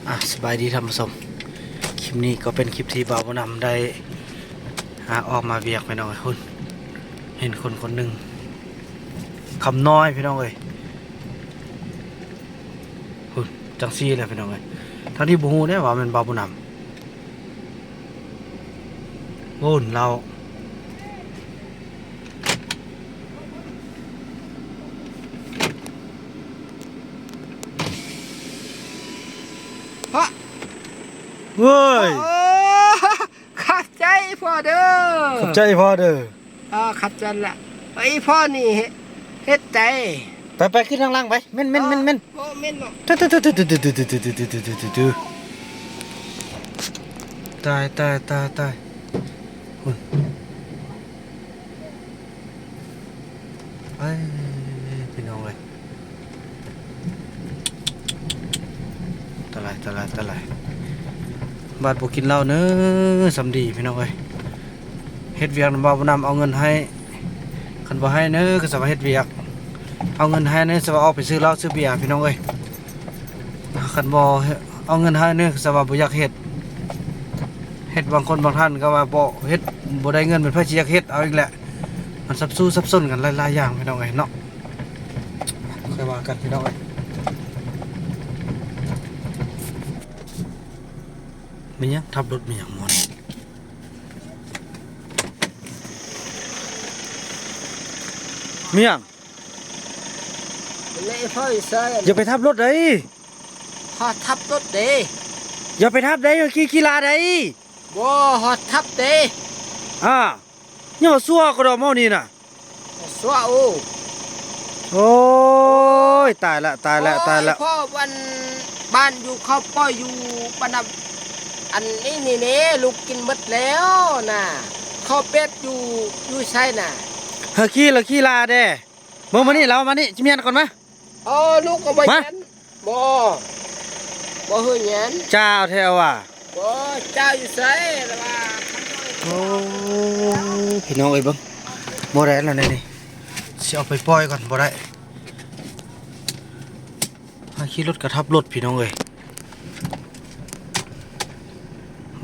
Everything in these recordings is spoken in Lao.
ອ່ະ ສະບາຍດີທ່ານຜູ້ຊົມ, ຄລິບນີ້ກໍເປັນຄລິບທີ່ບ່າວບຸນນຳໄດ້ ອ່າ ອອກມາວຽກ ພີ່ນ້ອງເອີຍ. ພຸ້ນ ເຫັນຄົນຄົນໜຶ່ງ ຄຳນ້ອຍ ພີ່ນ້ອງເອີຍ. ພຸ້ນ ຈັ່ງຊີ້ແຫຼະ ພີ່ນ້ອງເອີຍ, ທັງທີ່ບໍ່ຮູ້ເດ້ວ່າແມ່ນບ່າວບຸນນຳ. ພຸ້ນ ລາວ ພະ ເວີຍ ໂອ້ ຂອບໃຈພໍ່ເດີ ຂອບໃຈພໍ່ເດີ. ເອີ ຂອບໃຈລະ ເອີ ອີພໍ່ນີ້ເຮັດ ເຮັດໃຈ. ໄປ ໄປ ຂຶ້ນທາງຫຼັງໄປ. ແມ່ນ ແມ່ນ ແມ່ນ ແມ່ນ ໂອ້ ແມ່ນເນາະ. ຕາຍ ຕາຍ ຕາຍ ຕາຍ ຕາຍ ຕາຍ. ພຸ້ນ ເອີຍ ພີ່ນ້ອງເອີຍ, ຕາຍ ຕາຍ ຕາຍ ຕາຍ. ບາດບໍ່ກິນເຫຼົ້າເນີ ສ່ຳດີ ພີ່ນ້ອງເອີຍ. ເຮັດວຽກນຳບ່າວບຸນນຳ ເອົາເງິນໃຫ້, ຄັນບໍ່ໃຫ້ເນີ ກໍສະວ່າເຮັດວຽກ, ເອົາເງິນໃຫ້ເນີ ສະວ່າອອກໄປຊື້ເຫຼົ້າຊື້ເບຍ ພີ່ນ້ອງເອີຍ. ຄັນບໍ່ເອົາເງິນໃຫ້ເນີ ສະວ່າບໍ່ຢາກເຮັດ. ເຮັດ ບາງຄົນບາງທ່ານກໍວ່າບໍ່ເຮັດ ບໍ່ໄດ້ເງິນ ແມ່ນໃຜຊິຢາກເຮັດ. ເອົາອີກແຫຼະ, ມັນສັບສູ່ສັບສົນກັນຫຼາຍໆຢ່າງ ພີ່ນ້ອງເອີຍເນາະ. ຄ່ອຍວ່າກັນ ພີ່ນ້ອງເອີຍ. ມີຫຍັງ? ທັບລົດມີຫຍັງໝໍນີ້? ມີຫຍັງ? ແລ້ວໄອ້ພໍ່ຢູ່ໃສ? ຢ່າໄປທັບລົດໃດ. ຮອດທັບລົດເດ້. ຢ່າໄປທັບໃດ, ຂີ່ ຂີ່ລາໃດ. ບໍ່ ຮອດທັບເດ້. ອ່າ ຍໍຊົ່ວກໍດອກໝໍນີ້ນະ. ຊົ່ວ ໂອ້ ໂອ້ຍ ຕາຍລະ ຕາຍລະ ໂອ້ຍ ຕາຍລະ. ພໍ່ ອັນ ບ້ານຢູ່ເຂົ້າປ່ອຍຢູ່ປະນຳ ອັນນີ້ນີ້ເດ້ ລູກກິນໝົດແລ້ວນະ. ເຂົ້າເປັດຢູ່ ຢູ່ໃສນະ? ເຮີ ຂີ່ລະ ຂີ່ລາເດ້. ເບິ່ງມານີ້ ລາວມານີ້ ຊິມຽນກ່ອນມາ. ອໍ ລູກກໍບໍ່ ມາ ເຮັນ ບໍ່ ບໍ່ເຮີຍນ ຈ້າວແທ້ວ່າ. ບໍ່ ຈ້າວຢູ່ໃສລະວ່າ. ໂອ້ ພີ່ນ້ອງເອີຍ ເບິ່ງ ບໍ່ໄດ້ແລ້ວນີ້ ຊິເອົາໄປປ່ອຍກ່ອນ ບໍ່ໄດ້. ຫາຂີ່ລົດກະທັບລົດ ພີ່ນ້ອງເອີຍ.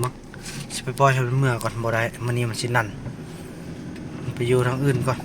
ມາ ຊິໄປປ່ອຍໃຫ້ມັນເມືອກ່ອນ ບໍ່ໄດ້ ມື້ນີ້ມັນຊິນັ່ນ ໄປຢູ່ທາງອື່ນກ່ອນ.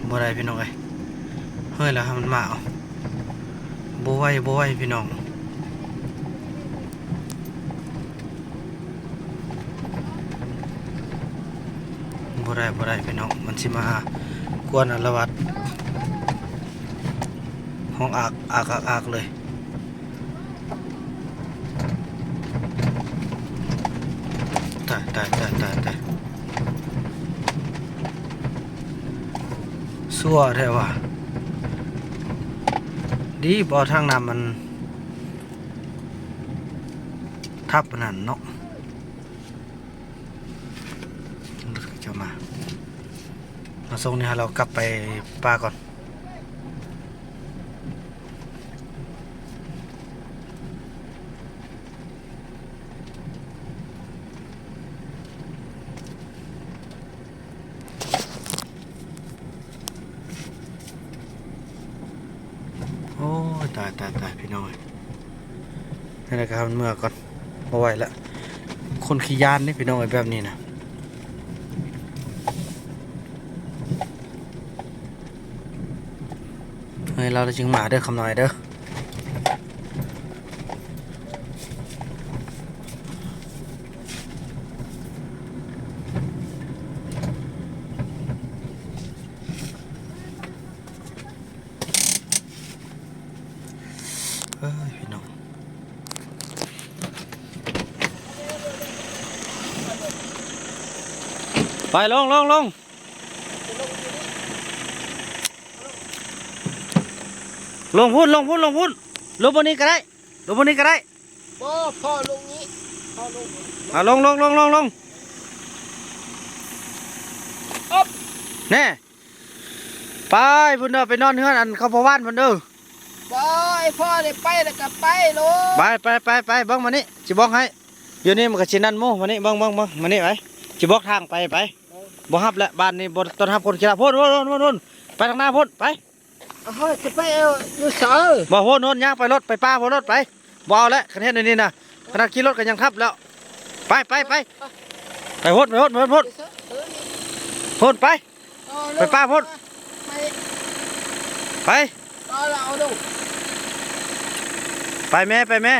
ບໍ່ໄດ້ ພີ່ນ້ອງເອີຍ, ເຮີຍ ລະໃຫ້ມັນມາເອົາ. ບໍ່ໄຫວ ບໍ່ໄຫວ ພີ່ນ້ອງ. ບໍ່ໄດ້ ບໍ່ໄດ້ ພີ່ນ້ອງ, ມັນຊິມາກວນອາລະວາດ ຮ້ອງອາກ ອາກ ອາກ ອາກເລີຍ. ຕາຍ ຕາຍ ຕາຍ ຕາຍ ຕາຍ. ຊົ່ວແທ້ວ່າ. ດີບໍ່ທາງນ້ຳມັນທັບອັນນັ້ນເນາະ. ເຂົາເຈົ້າມາ ມາສົ່ງນີ້ ໃຫ້ລາວກັບໄປປ່າກ່ອນ. ໂອ້ຍ ຕາຍ ຕາຍ ຕາຍ ພີ່ນ້ອງເອີຍ, ໃຫ້ລະກະໃຫ້ມັນເມືອກ່ອນ ບໍ່ໄຫວລະ. ຄົນຂີ້ຢ້ານເດ້ ພີ່ນ້ອງເອີຍ ແບບນີ້ນະ. ເຮີຍ ລາວຈຶ່ງມາເດີ ຄຳນ້ອຍເດີ. ເອີຍ ພີ່ນ້ອງ ໄປ ລົງ ລົງ ລົງ. ລົງພຸ້ນ ລົງພຸ້ນ ລົງພຸ້ນ, ລົງບ່ອນນີ້ກໍໄດ້ ລົງບ່ອນນີ້ກໍໄດ້. ບໍ່ ພໍ່ລົງນີ້ ພໍ່ລົງ. ອ່າ ລົງ ລົງ ລົງ ລົງ ລົງ. ອອບ ແນ່ ໄປພຸ້ນເດີ ໄປນອນເຮືອນອັນເຂົາພໍ່ບ້ານພຸ້ນເດີ. ບໍ່ ໄອ້ພໍ່ນີ້ໄປແລ້ວກໍໄປໂລດ. ໄປ ໄປ ໄປ ໄປ ເບິ່ງມານີ້ ຊິບອກໃຫ້. ຢູ່ນີ້ມັນກໍຊິນັ້ນໝູ່ ມານີ້ ເບິ່ງ ເບິ່ງ ເບິ່ງ ມານີ້ໄປ ຊິບອກທາງໄປ ໄປ. ບໍ່ຮັບແຫຼະ ບ້ານນີ້ບໍ່ຕ້ອນຮັບຄົນຂີ້ລ້າ. ໂພດ ໂພດ ໂພດ ໂພດ. ໄປທາງໜ້າພຸ້ນ ໄປ. ເຮົາຊິໄປເອົາຢູ່ໃສ? ບໍ່ ໂພນ ໂພນ ຍ່າງໄປໂລດ ໄປປ່າພຸ້ນໂລດ ໄປ. ບໍ່ເອົາແລ້ວ ຄັນເຮັດແນວນີ້ນະ ຂະໜາດຂີ່ລົດກໍຍັງທັບແລ້ວ. ໄປ ໄປ ໄປ ໄປພຸ້ນ ໄປພຸ້ນ ໄປພຸ້ນ ພຸ້ນ ໄປ ໄປປ່າພຸ້ນ ໄປ ໄປແມ່ ໄປແມ່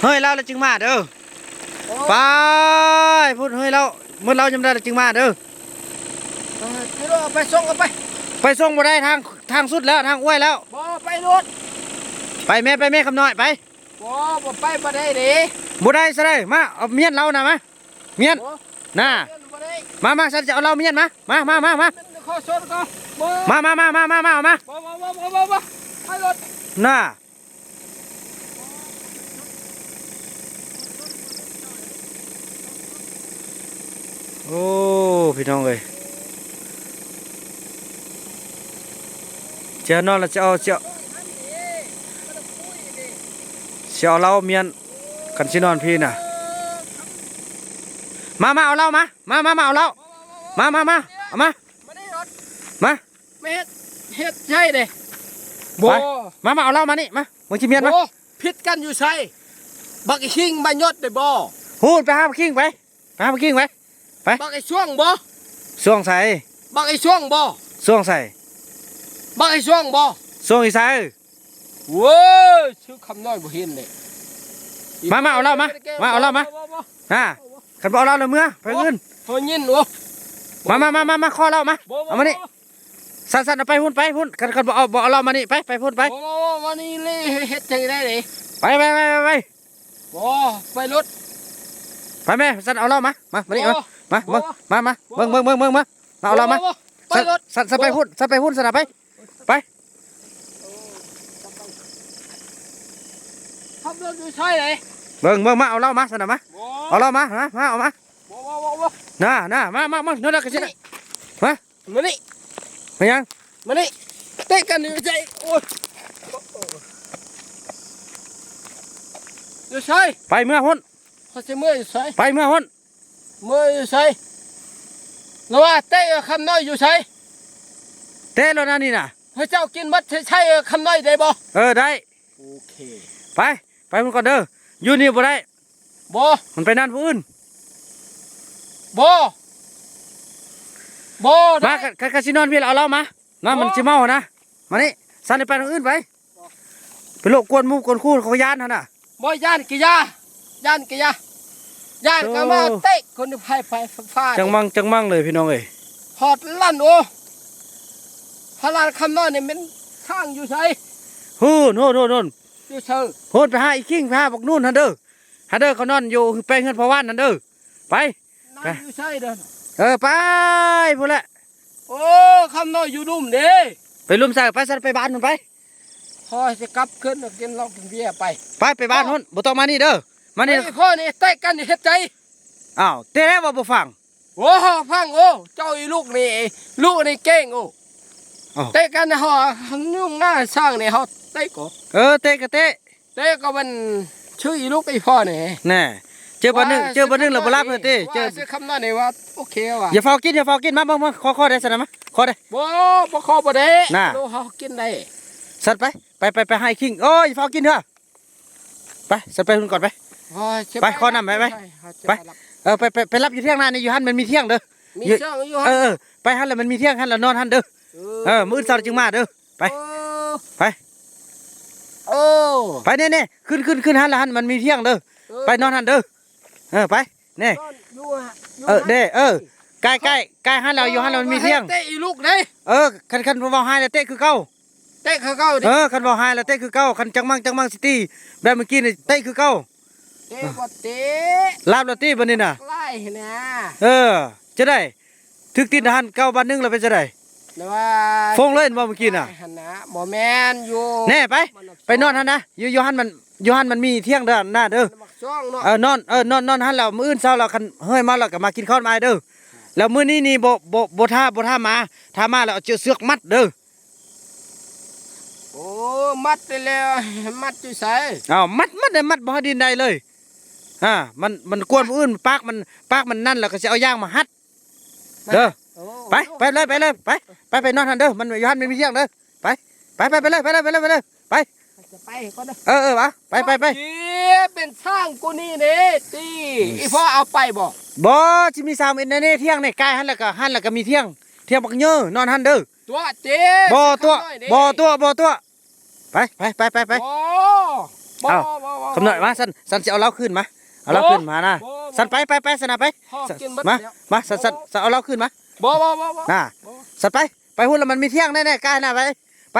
ເຮີ້ຍລາວແລ້ວຈຶ່ງມາເດີ. ໄປພຸ້ນ ເຮີ້ຍລາວ ໝົດລາວຍາມໃດແລ້ວຈຶ່ງມາເດີ. ເອີ ໄປສົ່ງ ເອົາໄປ ໄປສົ່ງບໍ່ໄດ້ ທາງ ທາງສຸດແລ້ວ ທາງອວຍແລ້ວ. ບໍ່ ໄປໂລດ ໄປແມ່ ໄປແມ່ ຄຳນ້ອຍ ໄປ. ບໍ່ ບໍ່ໄປບໍ່ໄດ້ເດ້. ບໍ່ໄດ້ຊະໃດ. ມາ ເອົາມຽນລາວນະ ມາ ມຽນ ໂອ້ ນະ ມຽນບໍ່ໄດ້. ມາ ມາ ຊັ້ນຈະເອົາລາວມຽນ ມາ ມາ ມາ ມາ ມາ ມາ ມາ ມາ ມາ ເອົາມາ ບໍ່ ບໍ່ ບໍ່ ໄປໂລດ ນະ. ໂອ້ ພີ່ນ້ອງເອີຍ ຈະນອນລະ ຈະເອົາ ຈະ ຊິເອົາເຫຼົ້າມຽນ ຄັນຊິນອນພີ້ນະ. ມາ ມາ ເອົາເຫຼົ້າມາ ມາ ມາ ມາ ເອົາເຫຼົ້າ ມາ ມາ ມາ ເອົາມາ ມາ ມາເຮັດ ເຮັດໃສ່ເດ້. ບໍ່ ມາ ມາ ເອົາເຫຼົ້າມານີ້ ມາ ມຶງຊິມຽນມາ. ຜິດກັນຢູ່ໃສ? ບັກອີຄິງມາຍົດໄດ້ບໍ່? ຮູ້ ໄປຫາບັກຄິງໄປ ໄປຫາບັກຄິງໄປ ໄປ. ບັກອີຊ່ວງບໍ່? ຊ່ວງໃສ? ບັກອີຊ່ວງບໍ່? ຊ່ວງໃສ? ບັກອີຊ່ວງບໍ່? ຊ່ວງອີໃສ? ໂອ້ຍ ຊື່ຄຳນ້ອຍບໍ່ເຫັນເດ້. ມາ ມາ ເອົາເຫຼົ້າມາ ມາ ເອົາເຫຼົ້າມາ. ຮະ ຄັນບໍ່ເອົາເຫຼົ້າລະເມືອ ໄປອື່ນ. ໂອ້ ເຮົາຍິນ ໂອ້ ມາ ມາ ມາ ມາ ມາ ຂໍເຫຼົ້າມາ ເອົາມານີ້. ຊັ້ນໆ ເອົາໄປພຸ້ນ ໄປພຸ້ນ ຄັນ ຄັນບໍ່ເອົາ ບໍ່ເອົາເຫຼົ້າມານີ້ ໄປ ໄປພຸ້ນ ໄປ. ບໍ່ ບໍ່ ບໍ່ ມານີ້ເລີຍ ເຮັດຈັ່ງໃດເດ້? ໄປ ໄປ ໄປ ໄປ ໄປ. ບໍ່ ໄປໂລດ ໄປແມ່. ຊັ້ນເອົາເຫຼົ້າມາ ມາ ມານີ້ ມາ ມາ ເບິ່ງ ມາ ມາ ເບິ່ງ ເບິ່ງ ເບິ່ງ ເບິ່ງ ມາ ມາເອົາເຫຼົ້າມາ. ບໍ່ ບໍ່ ໄປໂລດ. ຊັ້ນ ຊັ້ນ ຊັ້ນໄປພຸ້ນ ຊັ້ນໄປພຸ້ນ ຊັ້ນນະ ໄປ ໄປ. ຂັບລົດຢູ່ໃສເດ້? ເບິ່ງ ເບິ່ງ ມາເອົາເຫຼົ້າມາຊັ້ນນະ ມາ ບໍ່ ເອົາເຫຼົ້າມາ ມາ ມາ ເອົາມາ. ບໍ່ ບໍ່ ບໍ່ ບໍ່ ນະ ນະ ມາ ມາ ມາ ໂນດກະຊິ ມາ ມານີ້ ມາຫຍັງ? ມານີ້ ເຕະກັນຢູ່ໃສ? ໂອ້ຍ ຢູ່ໃສ? ໄປເມືອພຸ້ນ ເຂົາຊິເມືອຢູ່ໃສ? ໄປເມືອພຸ້ນ ເມືອຢູ່ໃສ? ລະວ່າເຕະຄຳນ້ອຍຢູ່ໃສ? ເຕະໂລດນະນີ້ນະ ໃຫ້ເຈົ້າກິນໝົດໃຊ້ຄຳນ້ອຍໄດ້ບໍ່? ເອີ ໄດ້ ໂອເຄ ໄປ ໄປພຸ້ນກ່ອນເດີ ຢູ່ນີ້ບໍ່ໄດ້. ບໍ່ ມັນໄປນອນຜູ້ອື່ນ. ບໍ່ ບໍ່ໄດ້ ມາ ຄັນ ຄັນຊິນອນພີ້ລະເອົາເຫຼົ້າມາ ມາ ມັນຊິເມົາຫັ້ນນະ ມານີ້. ຊັ້ນໄປທາງອື່ນໄປ ໄປໂລະກວນໝູ່ກວນຄູ່ ເຂົາຢ້ານຫັ້ນນະ. ບໍ່ຢ້ານກະຢ່າ ຢ້ານກະຢ່າ ຢ້ານກະມາເຕະຄົນໄປໄຟຟ້າ. ຈັງມັງ ຈັງມັງເລີຍພີ່ນ້ອງເອີຍ ຮອດລານ. ໂອ້ ພະລານຄຳນ້ອຍນີ້ແມ່ນທາງຢູ່ໃສ? ໂຫນ ໂຫນ ໂຫນ ໂຫນ ຢູ່ໃສ? ໂຫນ ໄປຫາອີຄິງ ໄປຫາບັກນູນຫັ້ນເດີ ຫັ້ນເດີ ເຂົານອນຢູ່ແປງເຮືອນພໍ່ຫວານຫັ້ນເດີ ໄປ. ນອນຢູ່ໃສເດີ? ເອີ ໄປພຸ້ນແຫຼະ. ໂອ້ ຄຳນ້ອຍຢູ່ລຸ່ມເດ້ ໄປລຸ່ມໃສ? ໄປຊັ້ນ ໄປບ້ານພຸ້ນໄປ. ຂ້ອຍຊິກັບຄືນມາກິນເຫຼົ້າກິນເບຍໄປ ໄປ ໄປບ້ານພຸ້ນ ບໍ່ຕ້ອງມານີ້ເດີ ມານີ້. ໄອ້ພໍ່ນີ້ເຕະກັນເຮັດໃດ? ອ້າວ ເຕະແລ້ວວ່າບໍ່ຟັງ. ໂອ້ ຟັງ ໂອ້ ເຈົ້າອີລູກນີ້ ລູກນີ້ເກັ່ງ. ໂອ້ ເຕະກັນເຮົາຫຍຸ້ງງານສ້າງນີ້ ເຮົາເຕະກໍ ເອີ ເຕະກໍເຕະ ເຕະກໍມັນຊື່ອີລູກອີພໍ່ນີ້. ແນ່ ເຈີບາດໜຶ່ງ ເຈີບາດໜຶ່ງແລ້ວບໍ່ຫຼັບເລີຍຕິ ເຈີ ວ່າຊື້ຄຳນ້ອຍນີ້ວ່າໂອເຄວ່າ. ຢ່າຟ້າວກິນ ຢ່າຟ້າວກິນ ມາ ມາ ມາ ຂໍ ຂໍໄດ້ຊັ້ນນະ ມາ ຂໍໄດ້. ບໍ່ ບໍ່ຂໍບໍ່ໄດ້ ນ່າ ໂຕເຮົາກິນໄດ້. ສັດໄປ ໄປ ໄປ ໄປຫາອີຄິງ. ໂອ້ຍ ຢ່າຟ້າວກິນເທື່ອ ໄປ ສັດໄປພຸ້ນກ່ອນໄປ ໂອ້ຍ ໄປ ຂໍນ້ຳໄປ ໄປ ໄປ ເອີ ໄປ ໄປ ໄປຫຼັບຢູ່ຖຽງນານີ້ ຢູ່ຫັ້ນມັນມີຖຽງເດີ ມີຖຽງຢູ່ ເອີ ເອີ ໄປຫັ້ນລະມັນມີຖຽງ ຫັ້ນລະນອນຫັ້ນເດີ ເອີ ເອີ ມື້ອື່ນເຊົ້າຈຶ່ງມາເດີ ໄປ ເອີ ໄປ ໂອ້ ໄປແນ່ໆ ຂຶ້ນ ຂຶ້ນ ຂຶ້ນຫັ້ນລະ ຫັ້ນມັນມີຖຽງເດີ ເອີ ໄປນອນຫັ້ນເດີ ເອີ ໄປ ແນ່ ເອີ ເດ້ ເອີ ໃກ້ ໃກ້ ໃກ້ຫັ້ນແລ້ວ ຢູ່ຫັ້ນລະມັນມີຖຽງ ເຕະອີລູກເດ້ ເອີ ຄັນ ຄັນເວົ້າຮ້າຍລະເຕະຄືເກົ່າ ເຕະຄືເກົ່າເດ້ ເອີ ຄັນເວົ້າຮ້າຍລະເຕະຄືເກົ່າ ຄັນຈັກມັງ ຈັກມັງຊິຕີແບບມື້ກີ້ນີ້ເຕະຄືເກົ່າ ເຕະບໍ່ເຕະ ລາບລະຕິບາດນີ້ນະ ຫຼາຍຫັ້ນນະ ເອີ ຈະໄດ້ ຖືກຕິດຫັ້ນເກົ້າບາດໜຶ່ງລະເປັນຈັ່ງໃດ? ແຕ່ວ່າ ຟົງເລີຍເຫັນບໍ່ມື້ກີ້ນະ ຫັ້ນນະ ບໍ່ແມ່ນຢູ່ ແນ່ໄປ ໄປນອນຫັ້ນນະ ຢູ່ ຢູ່ຫັ້ນມັນ ຢູ່ຫັ້ນມັນມີຖຽງເດີ ນະເດີ ເອີ ນອນ ເອີ ນອນ ນອນ ນອນຫັ້ນແລ້ວ ມື້ອື່ນເຊົ້າລະຄັນເຮີ້ຍມາລະກະມາກິນເຂົ້ານຳອ້າຍເດີ ແລ້ວມື້ນີ້ນີ້ບໍ່ ບໍ່ ບໍ່ຖ້າ ບໍ່ຖ້າມາ ຖ້າມາລະເອົາເຊືອກມັດເດີ. ໂອ້ ມັດໄດ້ແລ້ວ ມັດຢູ່ໃສ? ອ້າວ ມັດ ມັດໄດ້ ມັດບໍ່ໃຫ້ດິນໄດ້ເລີຍ ອາ ມັນ ມັນກວນຜູ້ອື່ນ ປາກມັນ ປາກມັນນັ້ນ ແລ້ວກໍຊິເອົາຢາງມາຮັດເດີ ໂອ້ ໄປ ໄປເລີຍ ໄປເລີຍ ໄປ ໄປ ໄປນອນຫັ້ນເດີ ມັນຢູ່ຫັ້ນມັນມີທຽງເດີ ໄປ ໄປ ໄປ ໄປເລີຍ ໄປເລີຍ ໄປເລີຍ ໄປ ໄປ ຈະໄປກ່ອນເດີ ເອີ ເອີ ໄປ ໄປ ໄປ ເອີ ເປັນຊ້າງກູນີ້ເດ້ຕິ ອືມ ອີ່ພໍ່ເອົາໄປບໍ່? ບໍ່ ຊິມີຊ້າງເອັດແນວນີ້ ທຽງນີ້ ກາຍຫັ້ນແລ້ວກໍ ຫັ້ນແລ້ວກໍມີທຽງ ທຽງບັກເຍີ ນອນຫັ້ນເດີ ຕົວະຕິ ບໍ່ຕົວະ ບໍ່ຕົວະ ບໍ່ຕົວະ ໄປ ໄປ ໄປ ໄປ ໄປ ບໍ່ ບໍ່ ເອົ້າ ບໍ່ ບໍ່ ຄຳນ້ອຍ ມາ ຊັ້ນ ຊັ້ນຊິເອົາເຫຼົ້າຄືນມາ ເອົາເຫຼົ້າຄືນມານະ ບໍ່ ບໍ່ ຊັ້ນໄປ ໄປ ໄປ ຊັ້ນນະ ໄປ ມາ ມາ ຊັ້ນ ຊັ້ນ ຊັ້ນເອົາເຫຼົ້າຄືນມາ ບໍ່ ບໍ່ ບໍ່ ບໍ່ ນະ ບໍ່ ຊັ້ນໄປ ໄປພຸ້ນລະ ມັນມີທຽງແນ່ໆ ກາຍນະ ໄປ ໄປ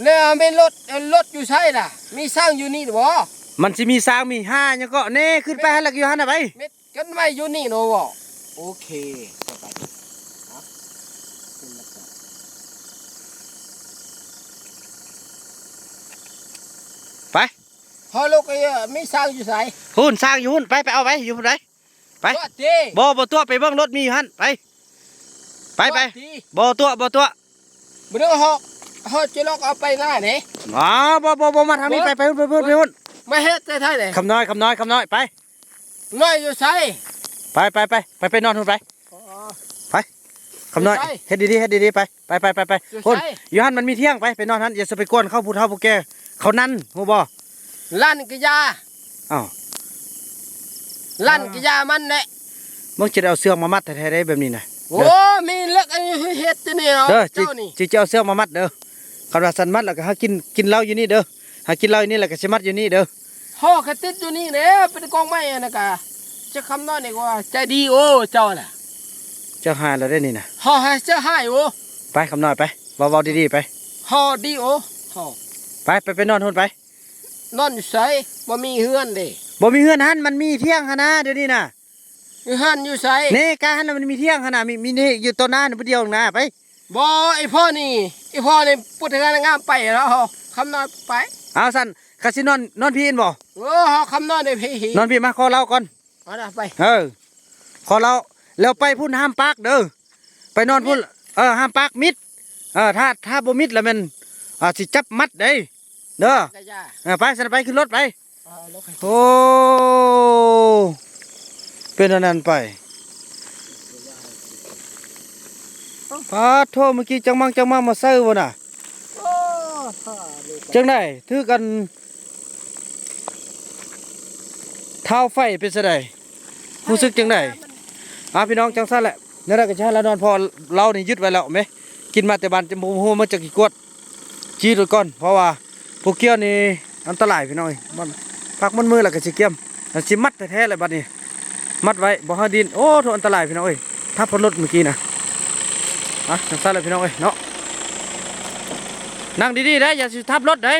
ແລ້ວມີລົດ ລົດຢູ່ໃສລະ ມີຊ້າງຢູ່ນີ້ບໍ່? ມັນຊິມີຊ້າງ ມີຫ່າຫຍັງເກາະແນ່ ຂຶ້ນໄປຫັ້ນລະ ຢູ່ຫັ້ນນະ ໄປ ເມັດ ກັນໄວ້ຢູ່ນີ້ເນາະ ໂອເຄ ສະບາຍດີ ໄປ ຮອດລູກ ມີຊ້າງຢູ່ໃສ? ພຸ້ນ ຊ້າງຢູ່ພຸ້ນ ໄປ ໄປເອົາໄປ ຢູ່ພຸ້ນໄປ ໄປ ບໍ່ ບໍ່ຕົວະ ໄປເບິ່ງລົດມີຢູ່ຫັ້ນ ໄປ ໄປ ໄປ ບໍ່ຕົວະ ບໍ່ຕົວະ ບໍ່ໄດ້ຮອດ ຮອດຈະລັອກເອົາໄປໜ້າເດ້ ບໍ່ ບໍ່ ບໍ່ ບໍ່ ມາທາງນີ້ ໄປ ໄປພຸ້ນ ໄປພຸ້ນ ໄປພຸ້ນ ມາເຮັດໃສ່ໄທເດ້ ຄຳນ້ອຍ ຄຳນ້ອຍ ຄຳນ້ອຍ ໄປ ນ້ອຍຢູ່ໃສ? ໄປ ໄປ ໄປ ໄປ ໄປນອນພຸ້ນໄປ ອໍ ໄປ ຄຳນ້ອຍ ຢູ່ໃສ? ເຮັດດີໆ ເຮັດດີໆ ໄປ ໄປ ໄປ ໄປ ໄປ ຢູ່ໃສ? ພຸ້ນ ຢູ່ຫັ້ນມັນມີທຽງ ໄປ ໄປນອນຫັ້ນ ຢ່າຊິໄປກວນເຂົາຜູ້ເຖົ້າຜູ້ແກ່ ເຂົານັ້ນ ຮູ້ບໍ່? ລັນກະຢາ ອ້າວ ລັນກະຢາມັນແຫຼະ ມຶງຈະໄດ້ເອົາເຊືອກມາມັດແທ້ໆ ເດ້ ແບບນີ້ນະ ໂອ້ ເດີ ມີເລິກອັນນີ້ເຮັດຢູ່ນີ້ເນາະ ເດີ ເຈົ້ານີ້ ຈິ ຈິເອົາເຊືອກມາມັດເດີ ຄັນວ່າຊັ້ນມັດແລ້ວກໍຫາກິນ ກິນເຫຼົ້າຢູ່ນີ້ເດີ ຫາກິນເຫຼົ້າຢູ່ນີ້ແລ້ວກໍຊິມັດຢູ່ນີ້ເດີ ຫໍ່ກະຕິດຢູ່ນີ້ແຫຼະ ເປັນກອງໄມ້ອັນນັ້ນກະ ເຈົ້າຄຳນ້ອຍນີ້ກໍວ່າໃຈດີໂອ້ ເຈົ້ານະ ເຈົ້າຫາຍແລ້ວເດ້ນີ້ນະ ຫໍ່ໃຫ້ເຈົ້າຫາຍໂອ້ ໄປຄຳນ້ອຍໄປ ເວົ້າ ເວົ້າດີໆໄປ ຫໍ່ດີໂອ້ ຫໍ່ ໄປ ໄປ ໄປນອນພຸ້ນໄປ ນອນຢູ່ໃສ? ບໍ່ມີເຮືອນເດ້ ບໍ່ມີເຮືອນຫັ້ນ ມັນມີທຽງຫັ້ນນະ ດຽວນີ້ນະ ຢູ່ຫັ້ນຢູ່ໃສ? ນີ້ກາຍຫັ້ນນະ ມັນມີທຽງຫັ້ນນະ ມີ ມີນີ້ຢູ່ຕໍ່ໜ້ານີ້ຜູ້ດຽວນະ ໄປ ບໍ່ ອີ່ພໍ່ນີ້ ອີ່ພໍ່ນີ້ປຸດເຮືອນງາມໄປແລ້ວ ຄຳນ້ອຍໄປ ເອົາຊັ້ນ ຄັນຊິນອນ ນອນພີ້ແມ່ນບໍ່? ເອີ ຄຳນ້ອຍໄດ້ພີ້ ນອນພີ້ ມາຂໍເຫຼົ້າກ່ອນ ເອົານະ ໄປ ເອີ ຂໍເຫຼົ້າ ແລ້ວໄປພຸ້ນຫ້າມປາກເດີ ໄປນອນພຸ້ນ ເອີ ຫ້າມປາກມິດ ເອີ ຖ້າ ຖ້າບໍ່ມິດລະແມ່ນ ອາ ຊິຈັບມັດເດ້ ເດີ ເອີ ໄປຊັ້ນໄປ ຂຶ້ນລົດໄປ ໂອ້ ເປັນອັນນັ້ນໄປ ປາດໂທ້ ເມື່ອກີ້ຈັກມັກຈັກມັກມາໃສ່ບໍ່ນະ ໂອ້ ຈັ່ງໃດ ຖືກກັນ ທ້າວໄຟເປັນຈັ່ງໃດ ຮູ້ສຶກຈັ່ງໃດ? ອ່າ ພີ່ນ້ອງ ຈັ່ງຊັ້ນແຫຼະ ແນວໃດກໍຊິໃຫ້ລາວນອນ ເພາະເຫຼົ້ານີ້ຍຶດໄວ້ແລ້ວແມ ກິນມາແຕ່ບ້ານ ຈະບໍ່ຮູ້ວ່າຈະກີ່ກວດ ຈີດໄວ້ກ່ອນ ເພາະວ່າຜູ້ກ່ຽວນີ້ອັນຕະລາຍ ພີ່ນ້ອງເອີຍ ມັນພັກມັນມືແລ້ວກໍຊິກ່ຽມ ແລ້ວຊິມັດແທ້ໆແຫຼະບັດນີ້ ມັດໄວ້ບໍ່ໃຫ້ດິ້ນ ໂອ້ ໂທ້ ອັນຕະລາຍ ພີ່ນ້ອງເອີຍ ທັບຮອດລົດມື້ກີ້ນະ ອ່ະ ຈັ່ງຊັ້ນແຫຼະ ພີ່ນ້ອງເອີຍເນາະ ນັ່ງດີໆເດ້ ຢ່າຊິທັບລົດເດ້.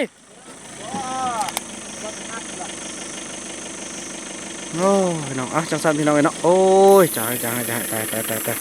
ໂອ້ຍ ພີ່ນ້ອງ ອ່ະ ຈັ່ງຊັ້ນ ພີ່ນ້ອງເອີຍເນາະ ໂອ້ຍ ຕາຍ ຕາຍ ຕາຍ ຕາຍ ຕາຍ ຕາຍ